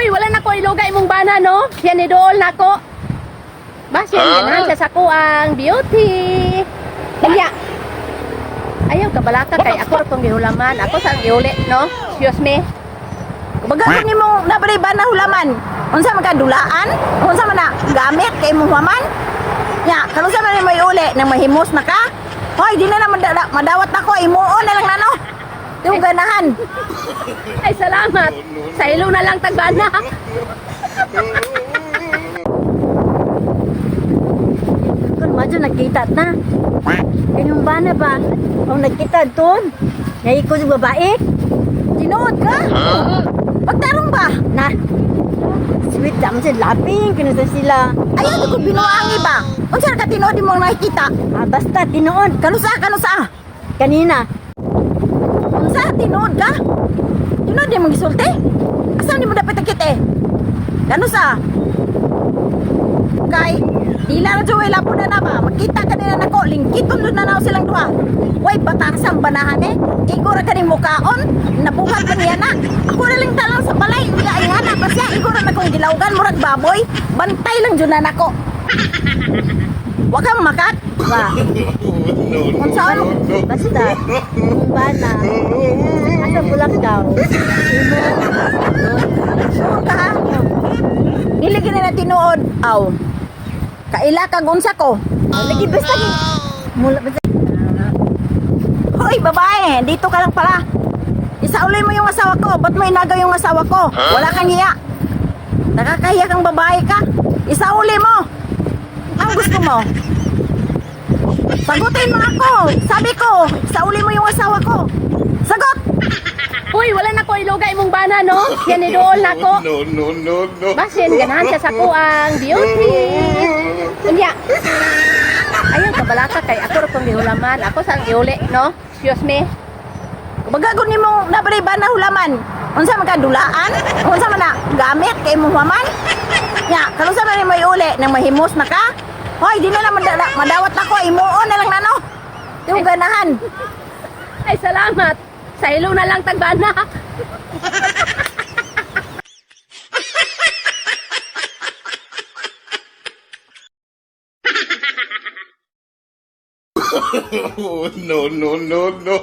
Uy, wala na ko iluga imong bana, no? Siya ni dool nako. Basin, ganahan siya sa kuang beauty. Kanya. Ayaw kabalaka kay ako ra tong gihulaman. Ako sang iuli, no? Excuse me. Kumbaga kung nimong nabalay ba na hulaman? Unsa man ka dulaan? Unsa man na gamit kay imong huwaman? Nya, karon sa man may uli nang mahimos na ka? Hoy, di na na madawat nako, imuon na lang nano. Di ko ganahan. Ay, salamat. Sa ilo na lang tagbana. Kun madyo nagkita na. Inyong bana ba? Ang nagkita doon. Naiko sa babae. Tinuod ka? Pagtarong ba? Na. Sweet dam sa laping kino sa sila. Ayaw di ko binuangi ba? Unsa ra ka tinuod imong nakikita? Ah, basta tinuod Kanusa kanusa? Kanina. Unsa tinuod ka? Tinuod di mong gisulti? Asa ni mo dapat nakita eh? Kanusa? Kay, dila na joy lapo na na ba? Makita ka nila nako, lingkiton doon na nao silang duha. Way batasan banahan eh. Igo ra kaning mukaon, nabuhat pa niya na. Ako na lang talang sa balay, uya ay nga na ba siya? Igo ra na kong gilawgan, murag baboy. Bantay lang jud na nako. Wa kang makat. Ba. Unsaon? Basta. Inyong bana. Asa bulak daw. Imo. Sure ka ha? Dili gini na tinuod. Aw. Kaila kag unsa ko. Ah, lagi basta mula basta. Hoy, babae, dito ka lang pala. Isaulay mo yung asawa ko. Ba't mo inagaw yung asawa ko? Wala kang hiya. Nakakahiya kang babae ka. Isauli mo. Ang gusto mo. Sagutin mo ako. Sabi ko, isauli mo yung asawa ko. Sagot! Uy, wala na ko iluga imong bana, no? Siya ni dool nako. No, no, no, no. Basin, ganahan siya sa kuang beauty. Unya. Ayaw kabalaka kay ako ra tong gihulaman. Ako sang iuli, no? Excuse me. Kumbaga kung nimong nabalay ba na hulaman? Unsa man ka dulaan? Unsa man na gamit kay imong huwaman? Nya, karon sa man may uli nang mahimos na ka? Hoy, di na lang madawat nako, imuon na lang nano. Di ko ganahan. Ay, salamat. Sa ilo na lang tagbana. No, no, no, no.